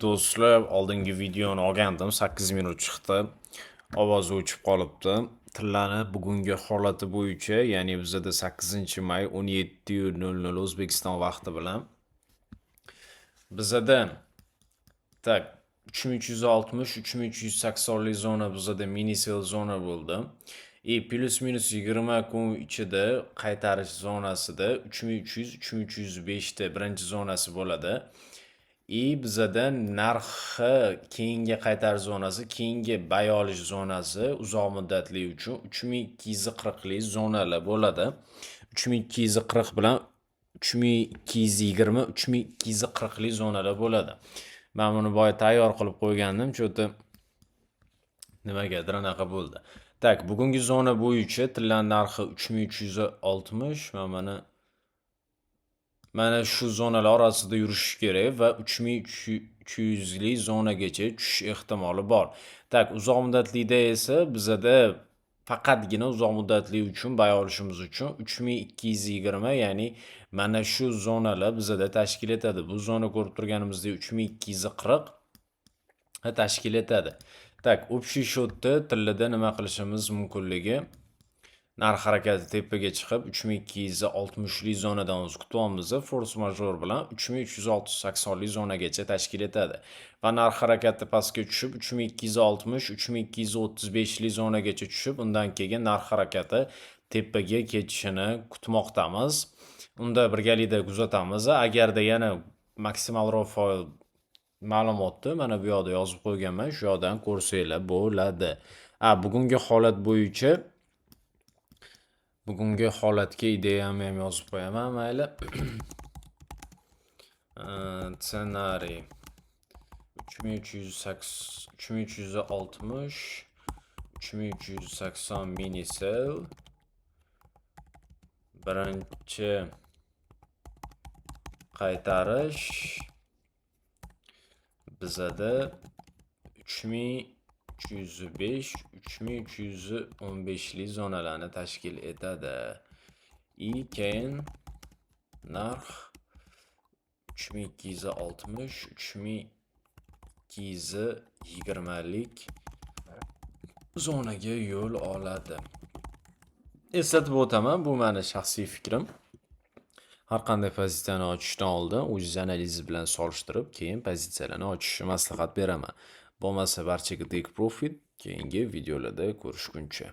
Do'stlar, oldingi videoni olgandim, 8 minut chiqdi. Ovozi o'chib qolibdi. Tillani bugungi holati bo'yicha, ya'ni bizada 8-may 17:00 O'zbekiston vaqti bilan bizada, так, 3360, 3380 lik zona bizada mini sell zona bo'ldi. И плюс-минус 20 kun ichida qaytarish zonasida 3300, 3305 ta birinchi zonasi bo'ladi. И bizada narxi keyingi qaytarish zonasi, keyingi buy olish zonasi uzoq muddatli uchun 3240 lik zonalar bo'ladi. 3240 bilan 3220, 3240 lik zonalar bo'ladi. Men buni boya tayyor qilib qo'ygandim, чё-то nimagadir anaqa bo'ldi. Так, bugungi zona bo'yicha tilla narxi 3360, mana shu zonalar orasida yurishi kerak va 3300 lik zonagacha tushish ehtimoli bor. Так, uzoq muddatlida esa bizada faqatgina uzoq muddatli uchun buy olishimiz uchun 3220, ya'ni mana shu zonalar bizada tashkil etadi. Bu zona, ko'rib turganimizdek, 3240 tashkil etadi. Так, общий счет da tillada nima qilishimiz mumkinligi: narx harakati tepaga chiqib, 3260 lik zonadan o'zi kutyapmiz, форс-мажор bilan 3380 lik zonagacha tashkil etadi. Va narx harakati pastga tushib, 3260, 3235 lik zonagacha tushib, undan keyin narx harakati tepaga ketishini kutmoqdamiz. Unda birgalikda kuzatamiz. Agarda yana maksimalroq foiz ma'lumotni mana bu yoqda yozib qo'yganman, shu yoqdan ko'rsanglar bo'ladi. A, bugungi holat bo'yicha, bugungi holatga ideyamni ham yozib qo'yaman, mayli. Ssenariy 3380, 3360, 3380 mini sell, birinchi qaytarish bizada 3305, 3315 lik zonalarni tashkil etadi. И keyin narx 3260, 3220 lik zonaga yo'l oladi. Eslatib o'taman, bu mani shaxsiy fikrim. Har qanday pozitsiyani ochishdan oldin o'zingiz analiz bilan solishtirib, keyin pozitsiyalarni ochishni maslahat beraman. Bo'lmasa, barchaga take profit, keyingi videolarda ko'rishguncha.